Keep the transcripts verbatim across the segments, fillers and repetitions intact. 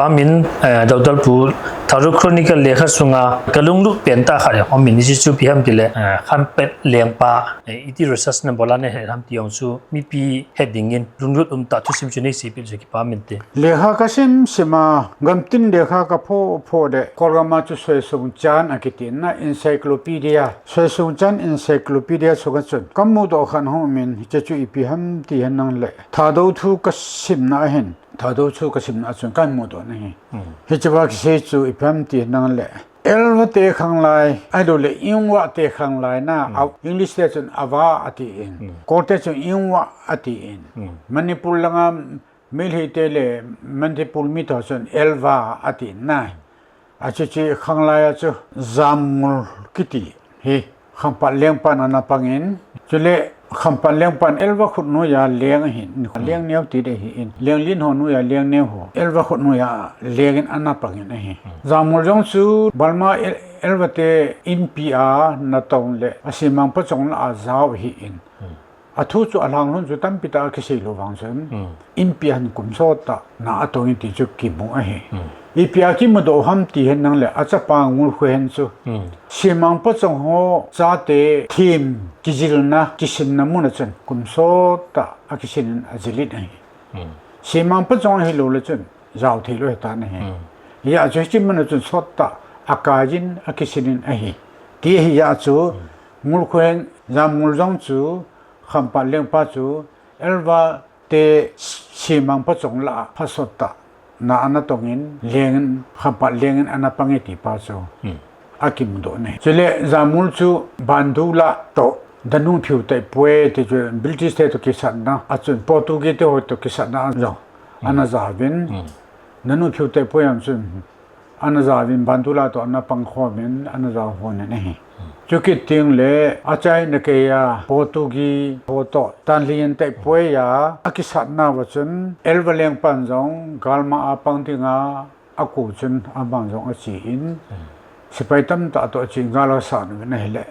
Amin, eh, Doctor Pu, Thadou Chronicle lekha sunga kalunglut pen tah khat, eh, amin isi chu ipi ham tile, eh, Khampat Lengpa, eh, iti research nabol a nahet ham ti jong chu mipi het dingin lunglut umtah thusim chu neiseipeh chu kipa min te. Lekha kasim sim a, gamtin lekha kapho pho le, Kolgam a chu Soisung Chan akiti na encyclopedia, Soisung Chan encyclopedia sunga chun kamudoh khat hung umin, hiche chu ipi ham ti henlang le, Thadou thu kasimna ahin, Thadou thu kasimna a chun kamudoh na ahi. Hiche a kisei chu ipi ham ti henlang le, Elva te khanglai, ahilouleh Ingwa te khanglai na, a, English te chun Ava atin, Kawl te chun Ingwa atin. Manipur langa Meitei te le Manipur mi toh chun Elva atin na. Achuche khanglai a chu Jamngul kiti hi Khampat Lengpan ana pangin, chule Khampat Lengpan Elva khut noiya leng ahin, leng neo ti ding ahin, leng lin ho noiya leng neo ho, Elva khut noiya lengin ana pangin ahi. Jamngul jong chu Burma El-, Elva te inpi a natong le asimang pachong lah a jao ahin. Athu chu alhanglhun chu tampi tah a kisei lou vang chun, inpi a hin kum sot tah na atongin ti chu kimu ahi. Ipi a kimudoh ham ti henlang le, achapa Ngulkhohen chu simang pachong ho chate thim kijilna, kisinna mun a chun kum sot tah a kisin in ajil in ahi. Simang pachong ahilou le chun jao thei lou ahitan ahi. Hijeh a chu hiche mun a chun sot tah akai in akisin in ahi. Ti hijeh a chu Ngulkhohen, Jamngul jong chu Khampat Lengpa chu Elva te simang pachong lah a phat sot tah na ana tongin lengin, Khampat lengin ana pang e ti pa chu akimudoh e. Chule Jamngul chu Bandula toh Danuphiu Taipoi ti chu British te toh kisatna a chun Portuguese te ho toh kisatna a jong ana jaovin, Danuphiu Taipoi a chun ana jaovin Bandula toh ana pangkhom in ana jao hon in ahi. Chukit teng le achaina keiya Portuguese ho toh Tanlin Taipoi a akisatna uva chun Elva Lengpan jong galma a pang dinga akou chun aman jong achen, sepai tamtah toh achen gal asat uvin ahile,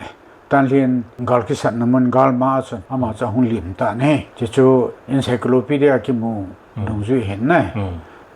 Tanlin gal kisatna mun galma a chun ama chu ahung lim tan ahi. Hiche chu encyclopedia a kimu dungjui ahin na.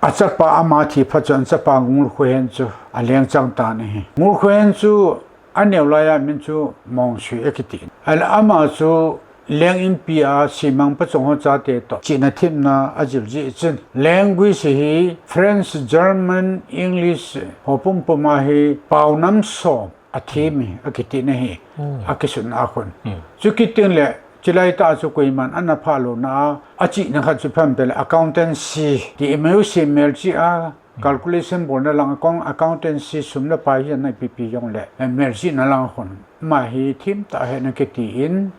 Achapa ama thi phat chun achapa Ngulkhohen chu aleng chang tan ahi. Ngulkhohen chu aneo laiya min chu Mongsui akiti. Ahile ama chu leng inpi a simang pachong ho chate toh chihna themna ajil jeh chun, language hi French, German, English ho pumpum a hi paonam som athem e akiti na ahi, akisutna a khun. Chukit teng le, chulai tah chu koiman ana phah louna a, achihna khat chu ipi ham tile accountancy ti, M U C melchih a, calculation bolna lang a kong, accountancy sum le pai hi ana ipi ipi jong le, eh, melchihna lang a khun ama hi themtah ahi ana kiti in,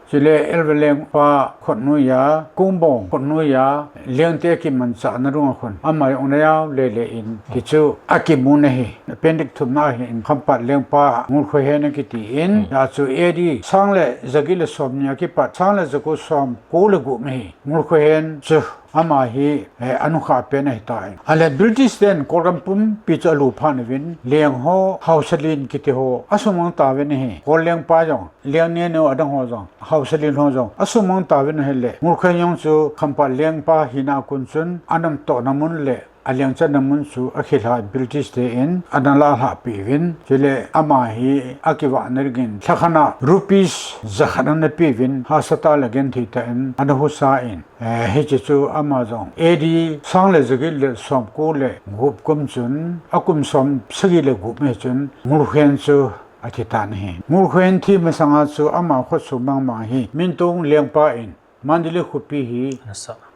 chule Elva Lengpa khut noiya, Kungbong khut noiya lengte kimanchahna dung a khun ama jong ana jao lele in ti chu akimu na ahi. Appendix thumna ahin, Khampat Lengpa Ngulkhohen akiti in, hijeh a chu A D sang le jaget le somni a kipat sang le jako somko le gup ahi. Ngulkhohen chu ama hi, eh, anukhah pen ahitan. Ahile British ten Kolgam pumpi chu alu phat uvin, leng ho, Haosalin kiti ho asumang tauvin ahi. Kol lengpa jong, leng neo neo adang ho jong, Haosalin ho jong asumang tauvin ahile, Ngulkhohen jong chu Khampat Lengpa hina a kon chun anam tohna mun le aleng channa mun chu akhilha British te in ana lalhah peh uvin, chule ama hi akivahna dingin lhakhat a rupees jakhat ana pe uvin, hahsa tah le genthei tah in ana husa in, eh, hiche chu ama jong A D sang le jaget le somko le gup kum chun, akum som sagi le gup hi chun Ngulkhohen chu athi tan ahi. Ngulkhohen thi masang a chu ama khosung mama hi Minthong Lengpa in Mandalay khopi hi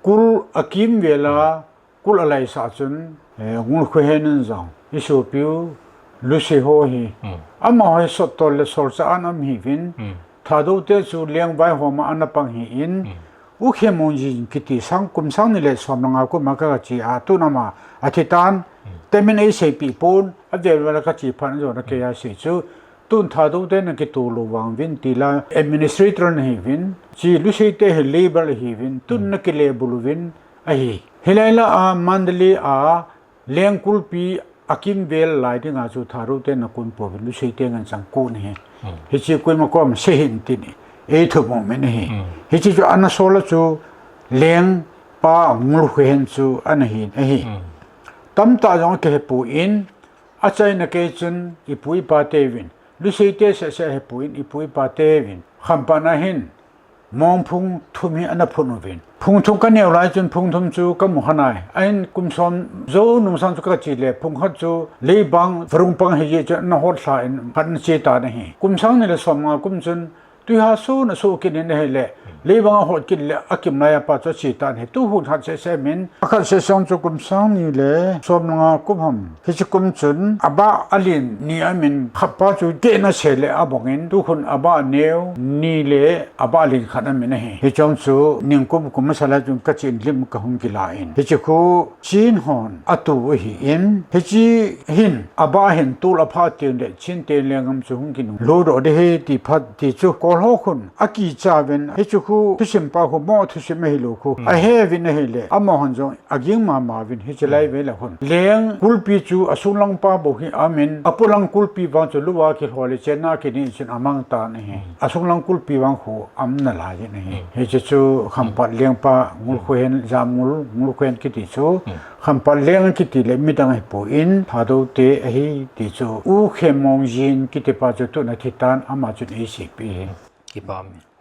kul akimvel a kul alaisah chun, eh, Ngulkhohen in jong, isopiu Lusei ho hi, amaho hi sottol le solchah a ana um ahiuvin, Thadou te chu leng vaihom a ana pang ahin, U Khemunjin kiti sang kum sang ni le som le nga kum a kache a, tun ama athi tan, tamin eiseipeh pon, avel vel a kache phat a jong ana kei a sei chu, tun Thadou te ana kitoh lou vang uvin tila administrator ana hiuvin, chi Lusei te hi labour ahiuvin, tun ana kile bul uvin ahi. Hilai lah a Mandalay a leng kulpi akimvel lai dinga chu Thadou te ana kon pouvin, Lusei te ngen chang kon ahi. Hiche koima kom sei hih in tin, eithum um in ahi. Hiche chu ana sol a chu lengpa Ngulkhohen chu ana hin ahi. Tamtah jong akihepoi, achaina kei chun ipu ipa teuvin, Lusei te seh seh ahepoi, ipu ipa teuvin Khampat na hin mong phung thum hi ana phun uvin. Phung thum kaneo lai chun phung thum chu kamu kha nai. Ahin kum som jou nung sang chu kache le phung khat chu leibang varung pang hijeh chun ana hot lha in khat ana che tan ahi. Kum sang ni le som nga kum chun twiha sun asoh kit in ahile, leibang ahot kit le akim lai a pa chu ache tan ahi. Tuhun khat seh seh min, akhat seh seh chu kum sang ni le som nga kum ham. Hiche kum chun abah alen ni amin, khat pa chu kehna se le abong in, tuhun abah neo ni le abah alen khat amin ahi. Hicheng chu ningkum kum masa lai chun kachen lim kahung kila in. Hiche khu Chin hon atu ahin, hiche hin abah hin tol apha teng le Chin te lengam chu hung kinung lo doh ding ahi ti phat ti chu Kolho khun akicha uvin, hiche khu thusim pa khu mo thusim ahilou khu ahe uvin ahile, amahon jong aging mama uvin, hiche lai vele khun leng kulpi chu asunglang pa bou hi amin, apolang kulpi vang chu lou a kilho le chenna kini chun amang tan ahi. Asunglang kulpi vang khu aum nalai in ahi. Hiche chu Khampat lengpa Ngulkhohen, Jamngul, Ngulkhohen kiti chu Khampat leng kiti le midang ahipoi, Thadou te ahi ti chu U Khemmongjin kiti pa chu tuna thi tan, ama chun eiseipeh ahi. Kipa um e.